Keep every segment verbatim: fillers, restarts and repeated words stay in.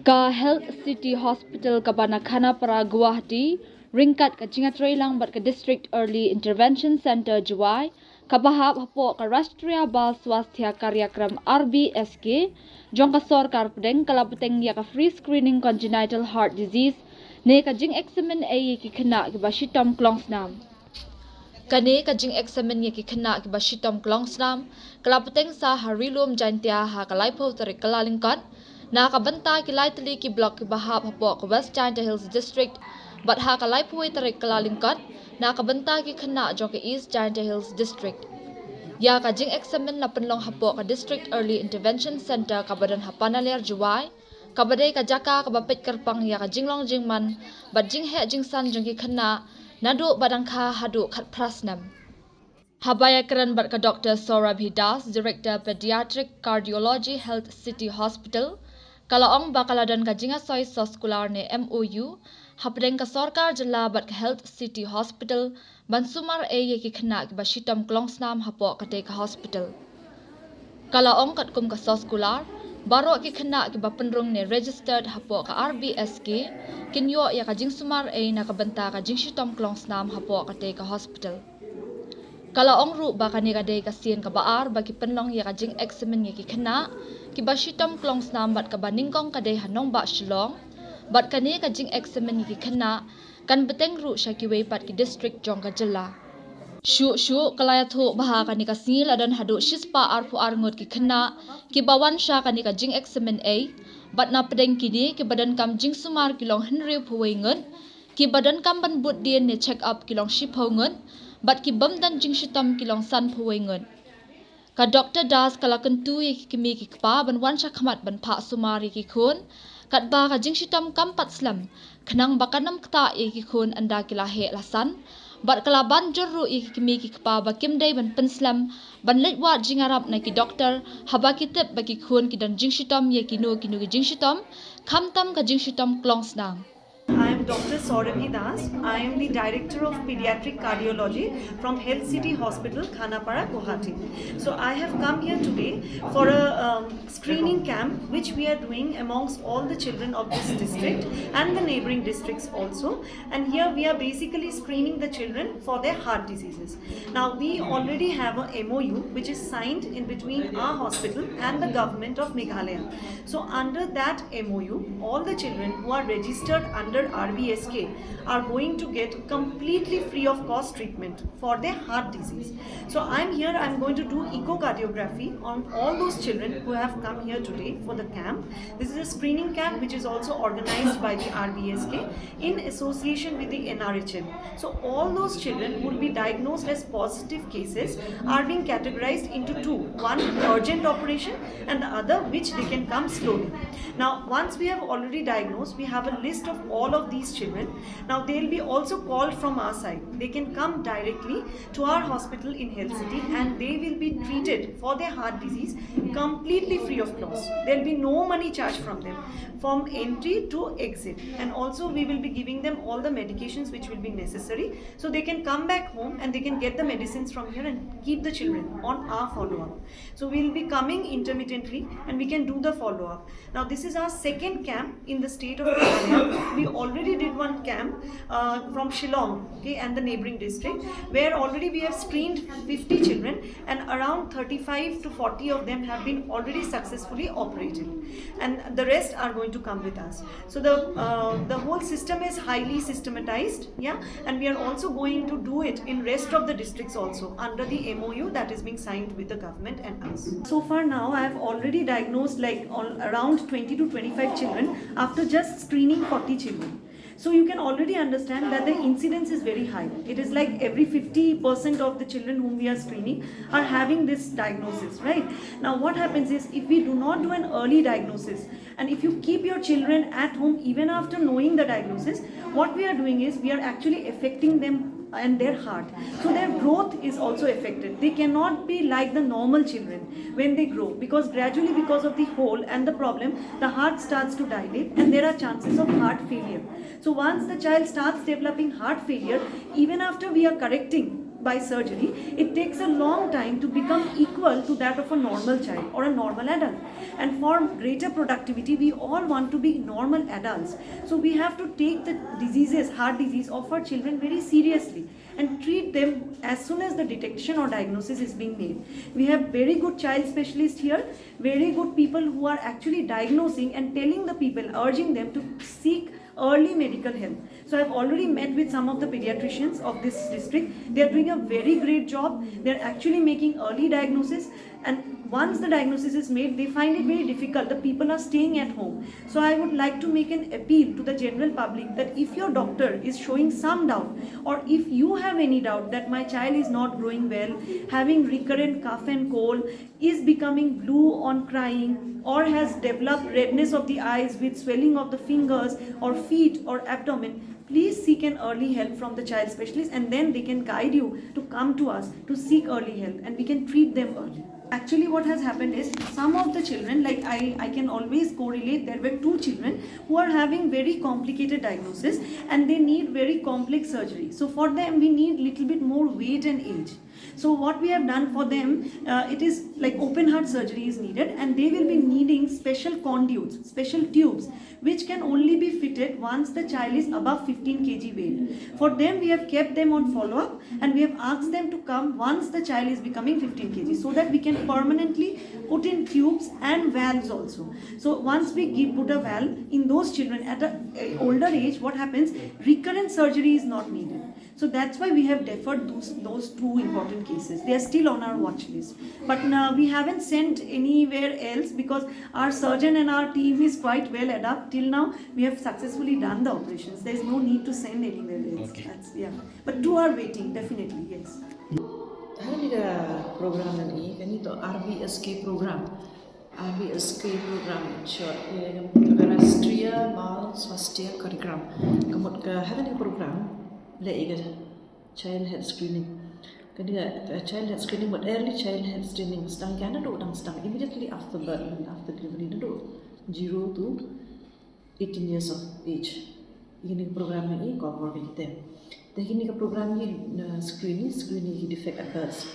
Ka Health City Hospital kaba na Khanapara Guwahati, ryngkat ka jingïatreilang bad ka District Early Intervention Centre Jowai, kaba hap hapoh ka Rashtriya Bal Swasthya Karyakram R B S K jong ka sorkar pdeng, ka la bteng ïa ka free screening congenital heart disease ne ka jingeksamin ei ïa ki khynnah kiba shitom klongsnam. Kane ka jingeksamin ïa ki khynnah kiba shitom klongsnam ka la bteng sa ha Ri-lum Jaintia ha ka laiphew tarik Kyllalyngkot, na ka bynta ki lai tylli ki block kiba hap hapoh ka West Jaintia Hills District, bad ha ka laiphew tarik Kyllalyngkot, na ka bynta ki khynnah jong ka East Jaintia Hills District. Ïa ka jingeksamin la pynlong hapoh ka District Early Intervention Centre kaba don ha Panaliar Jowai, kaba dei ka jaka kaba peit kyrpang ïa ka jinglong jingman bad jingheh jingsan jong ki khynnah naduh ba dang kha haduh khatphra snem. Haba ïakren bad ka Doctor Saurabhi Das, Director Pediatric Cardiology, Health City Hospital, ka la ong ba ka la don ka jingïasoi soskular ne M O U hapdeng ka sorkar jylla bad ka Health City Hospital ban sumar ei ïa ki khynnah kiba shitom klongsnam hapoh katei ka hospital. Ka la ong katkum ka soskular, baroh ki khynnah kiba pynrung ne registered hapoh ka R B S K kin ïoh ïa ka jingsumar ei na ka bynta ka jingshitom klongsnam hapoh katei ka hospital. Ka la ong ruh ba kane ka dei ka sien kaba ar ba ki pynlong ïa ka jingeksamin ïa ki khynnah kiba shitom klongsnam bad kaba nyngkong ka dei ha nongbah Shillong, bad kane ka jingeksamin ïa ki khynnah kan bteng ruh sha kiwei pat ki district jong ka jylla. Shuh shuh ka la ïathuh ba ha kane ka sngi la don haduh shispah arphew ar ngut ki khynnah kiba wan sha kane ka jingeksamin ei, bad na pdeng kine kiba donkam jingsumar ki long hynriewphew wei ngut, kiba donkam ban bud dien ne check up ki long shiphew ngut, bad ki bym don jingshitom ki long sanphew wei ngut. Ka Doctor Das ka la kyntu ïa ki kmie ki kpa ban wan sha khmat ban phah sumar ïa ki khun, katba ka jingshitom kam pat slem, khnang ba kan ym ktah ïa ki khun ynda ki la heh la san, bad ka la ban jur ruh ïa ki kmie ki kpa ba kim dei ban pynslem ban leit wad jingïarap na ki doktor haba ki tip ba ki khun ki don jingshitom ïa kino kino ki jingshitom, khamtam ka jingshitom klongsnam. I am Doctor Saurabhi Das. I am the Director of Pediatric Cardiology from Health City Hospital, Khanapara, Guwahati. So I have come here today for a um, screening camp which we are doing amongst all the children of this district and the neighboring districts also. And here we are basically screening the children for their heart diseases. Now, we already have a M O U which is signed in between our hospital and the government of Meghalaya. So, under that M O U, all the children who are registered under R B S K are going to get completely free of cost treatment for their heart disease. So, I'm here, I'm going to do echocardiography on all those children who have come here today for the camp. This is a screening camp which is also organized by the R B S K in association with the N R H M. So all those children who will be diagnosed as positive cases are being categorized into two, one urgent operation and the other which they can come slowly. Now, once we have already diagnosed, we have a list of all of these children. Now, they'll be also called from our side. They can come directly to our hospital in Health City and they will be treated for their heart disease completely free of cost. There'll be no money charged from them from entry to exit. And also, we will be giving them all the medications which will be necessary, so they can come back home and they can get the medicines from here and keep the children on our follow-up. So we'll be coming intermittently and we can do the follow-up. Now, this is our second camp in the state of Meghalaya. We already did one camp uh, from Shillong, okay, and the neighboring district, where already we have screened fifty children and around thirty-five to forty of them have been already successfully operated. And the rest are going to come with us. So the uh, the whole system is highly systematized, yeah, and we are also going to do it in rest of the districts also under the M O U that is being signed with the government and us. So far now, I have already diagnosed like on around twenty to twenty-five children after just screening forty children. So you can already understand that the incidence is very high. It is like every fifty percent of the children whom we are screening are having this diagnosis, right? Now, what happens is, if we do not do an early diagnosis, and if you keep your children at home even after knowing the diagnosis, what we are doing is we are actually affecting them and their heart. So their growth is also affected. They cannot be like the normal children when they grow, because gradually, because of the hole and the problem, the heart starts to dilate and there are chances of heart failure. So once the child starts developing heart failure, even after we are correcting by surgery, it takes a long time to become equal to that of a normal child or a normal adult. And for greater productivity, we all want to be normal adults. So we have to take the diseases, heart disease of our children very seriously and treat them as soon as the detection or diagnosis is being made. We have very good child specialists here, very good people who are actually diagnosing and telling the people, urging them to seek early medical help. So I've already met with some of the pediatricians of this district. They are doing a very great job. They're actually making early diagnosis. And once the diagnosis is made, they find it very difficult. The people are staying at home. So I would like to make an appeal to the general public that if your doctor is showing some doubt, or if you have any doubt that my child is not growing well, having recurrent cough and cold, is becoming blue on crying, or has developed redness of the eyes with swelling of the fingers or feet or abdomen, please seek an early help from the child specialist, and then they can guide you to come to us to seek early help, and we can treat them early. Actually, what has happened is, some of the children, like, I, I can always correlate, there were two children who are having very complicated diagnosis and they need very complex surgery. So for them, we need little bit more weight and age. So what we have done for them, uh, it is like open heart surgery is needed, and they will be needing special conduits, special tubes, which can only be fitted once the child is above fifteen kg weight. For them, we have kept them on follow-up, and we have asked them to come once the child is becoming fifteen kg, so that we can permanently put in tubes and valves also. So once we give, put a valve in those children at a, a older age, what happens? Recurrent surgery is not needed. So that's why we have deferred those, those two important cases. They are still on our watch list. But uh, we haven't sent anywhere else because our surgeon and our team is quite well adept. Till now, we have successfully done the operations. There is no need to send anywhere else. Okay. That's, yeah. But two are waiting, definitely, yes. Hal ni ka program ni, kani to R B S K program. R B S K program in short, eh, Rashtriya Bal Swasthya Karyagram. Ka mut ka, ha kani ka program, leh ïa ka child health screening. Kani ka, ka child health screening, mut early child health screening, sdang ka naduh dang sdang, immediately after birth, after delivery, naduh zero to eighteen years of age. Ïa kani ka program ngi cover ïa kita. Te kani ka program ngi, uh, screen, screen ïa ki defect at birth.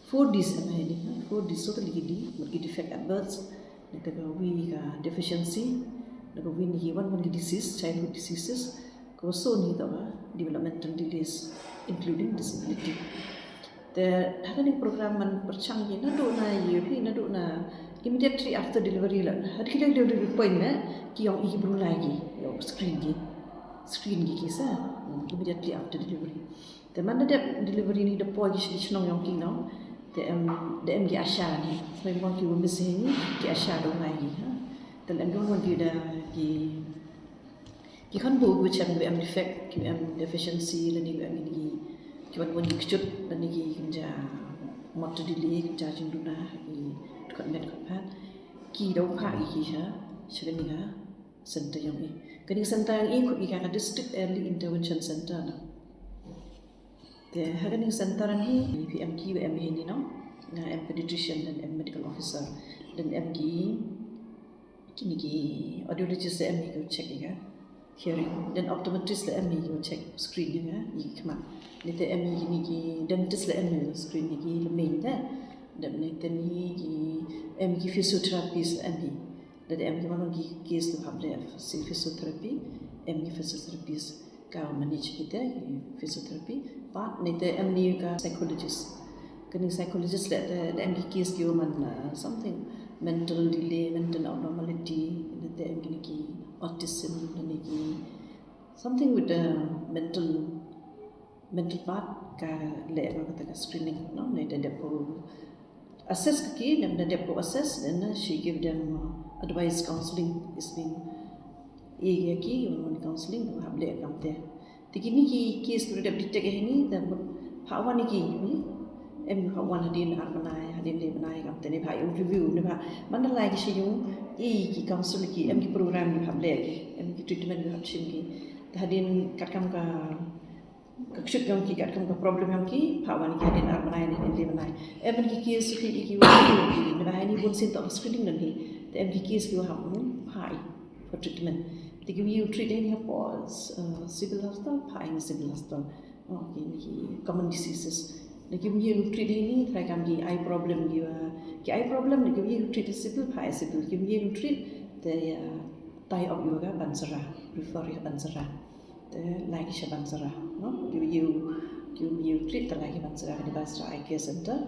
Four Ds em ha ïa kani, four Ds, so kali ki D, mut ki defect at birth, nangta kawi ka deficiency, nangta kawi ngi wan wan ki disease, childhood diseases, kawa so ngi to ka developmental delays, including disability. Te ha kani ka program man pyrshang ïa naduh na ïa phi naduh na immediately after delivery la. Ha kini ki delivery point na ki ong i ki briew lai ki, ïa screen ki. Screen ki ki sa, hmm, immediately after delivery. Te man da dep delivery ni da poi ki shnong ïong ki nong. Te em, da em ki ASHA ni. Hoi mon ki wa miss hi ni, ki ASHA da ong ai ki, ha. Te em ki wan ki da ki ki khon bun ki wa chem ki wa em defect, ki wa em deficiency, lane ki wa em ki, ki wan wan ki kjut, lane ki kynja motor delay, kynja jingduna, ki khot met khot phat. Ki da u phah ki ki sha, sha kani ka center ïong i. Kani ka center ïong i, khot ki ka District Early Intervention Center na. Te ha kani ka center hi, phi em ki wa em hi ni nong, nga em pediatrician, lane em medical officer, lane em ki, kini ki audiologist, lane em ki wa check ïa ka hearing, lane optometrist, lane em ki wa check screen ïa ka, ïa ki khmat. Lane te em kini ki dentist, lane em ki wa screen ïa ki lymmiñ te. Lane te ni ki em ki physiotherapist, lane em ki. Lane em ki man ki case ki hap leh physiotherapy, em ki physiotherapist ka manage kita ki physiotherapy. Pat ni te em ni ka psychologist. Kani psychologist leh te, leh em ki case ki wa man, uh, something mental delay, mental abnormality, lane te em kini ki autism, lane ki something with the mental, mental part ka leh ka kata ka screening, no? Lane te dep ko assess ka ki, lane te dep ko assess, then, uh, she give them, uh, advice, counseling is being, ïa ki, wan wan counseling, hap leh kam te. Te kini ki case ki dep detect hi ni, te phah wan ïa ki, ni? Em phah wan hadien ar bnai, hadien le bnai kam te, ne phah review, ne phah man da lai ki sha ïung, ïa ki counsel ki, em ki program ki hap leh ki, em ki treatment ki hap shim ki. Te hadien katkam ka, ka kjut ïong ki, katkam ka problem ïong ki, phah wan ki hadien ar bnai ne hadien le bnai. Em ki case ki, ki wa, ne ba hani bun sien to screening nan hi. Te em ki case ki wa hap, hmm, phah i for treatment. Te ki wa u treat hi ni hapoh, uh, civil hospital, phah i ni civil hospital. Oh, ki ni ki common diseases. Kim ïoh treat hi ni, trai kam ki eye problem ki, uh, ki eye problem ni kim ïoh treat civil, pha civil kim ïoh treat, te ïa tie up ïa ka Bansara, refer ïa Bansara. Te lai ki sha Bansara, no? Kim ïoh, kim ïoh treat te lai ki Bansara, ka Bansara Eye Care Center.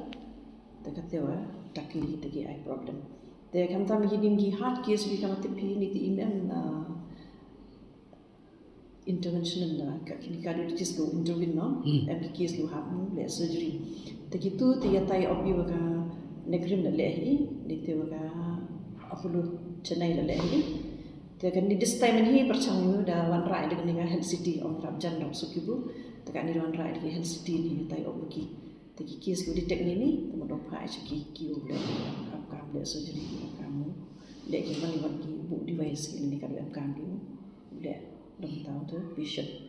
Te ka te wa tackle te ki eye problem. Te khamtam ki dim ki heart case ki kam tip hi ni te im em, uh, intervention na ka kini cardiologist ko intervene no. Hmm. Em ki case lu hap mu le surgery. Te kitu te ïa tie up ïa ka NEIGRIHMS la leh hi, ni te wa ka Apollo Chennai la leh hi. Te ka ni this time hi pyrshang ïa da wanrah da ka ni ka Health City ong rap jan dok sukibu. Te ka ni wanrah da ka Health City ni tie up ki. Te ki case ki detect ni ni, te mo dong pha ki ki u le am kam le surgery am kam le ki man wan ki bu device ki ni ka am kam ki le dong tau te patient.